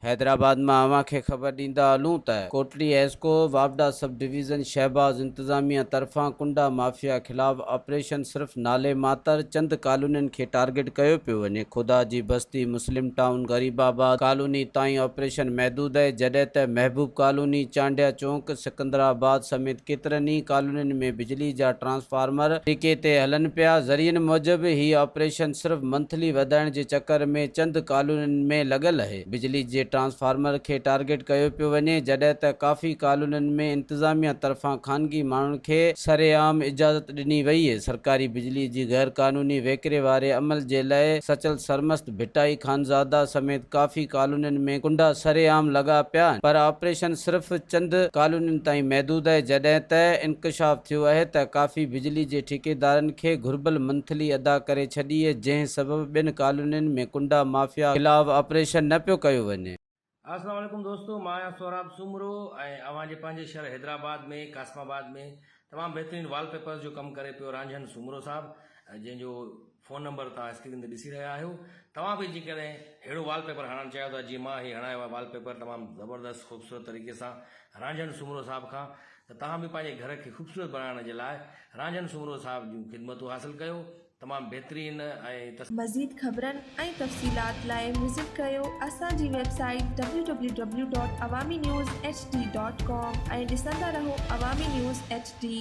حيدرآباد مان اوهان کي خبر ڏيندا هلون ته ڪوٽڙي حيسڪو واپڊا سب ڊويزن شهباز انتظاميا طرفان ڪنڊا مافيا خلاف آپريشن صرف نالي ماتر چند ڪالونين کي ٽارگيٽ ڪيو پيو وڃي خدا جي بستي مسلم ٽائون غريب آباد ڪالوني تائين آپريشن محدود اهي جڏهن ته محبوب ڪالوني چانڊيا چونڪ سڪندرآباد سميت ڪيترن ئي ڪالونين ۾ بجلي جا ٽرانسفارمر ٺيڪي تي هلن پيا، ذريعن موجب هي آپريشن صرف منٿلي وڌائڻ جي چڪر ۾ چند ڪالونين ۾ لڳل اهي، بجلي جي ٽرانسفارمر کي ٽارگيٽ ڪيو پيو وڃي، جڏهن ته ڪافي ڪالونين ۾ انتظاميا طرفان خانگي ماڻهن کي سرعام اجازت ڏني وئي، سرڪاري بجلي جي غيرقانوني ويڪري واري عمل جي لئه سچل سرمست، ڀٽائي خانزاده سميت ڪافي ڪالونين ۾ ڪنڊا سرعام لڳا پيا آهن پر آپريشن صرف چند ڪالونين تائين محدود اهي جڏهن ته انڪشاف ٿيو اهي ته ڪافي بجلي جي ٺيڪيدارن کي گهربل منٿلي ادا ڪري ڇڏي جنهن سبب ٻين ڪالونين ۾ ڪنڊا مافيا خلاف آپريشن نه پيو ڪيو وڃي. السلام عليڪم دوستو مان آهيان سهراب سومرو ۽ اوهان جي پنهنجي شهر حيدرآباد ۾ قاسم آباد ۾ تمام بهترين وال پيپرز جو ڪم ڪري پيو رانجهن سومرو صاحب جنهن جو فون نمبر توهان اسڪرين تي ڏسي رهيا آهيو توهان به جيڪڏهن ههڙو وال پيپر هڻائڻ چاهيو ٿا جيئن مان هي هڻايو آهي وال پيپر تمام زبردست خوبصورت طريقي سان رانجهن سومرو صاحب کان ته توهان به پنهنجي گهر کي خوبصورت بڻائڻ جي لاء رانجهن سومرو صاحب جون خدمتون حاصل ڪيو تمام بهترين ۽. مزيد خبرن ۽ تفصيلات لاء وزٽ ڪريو اسان جي website W W W dot Awami news H D dot com ۽ ڏسندا رهو عوامي نيوز ايڇ ڊي.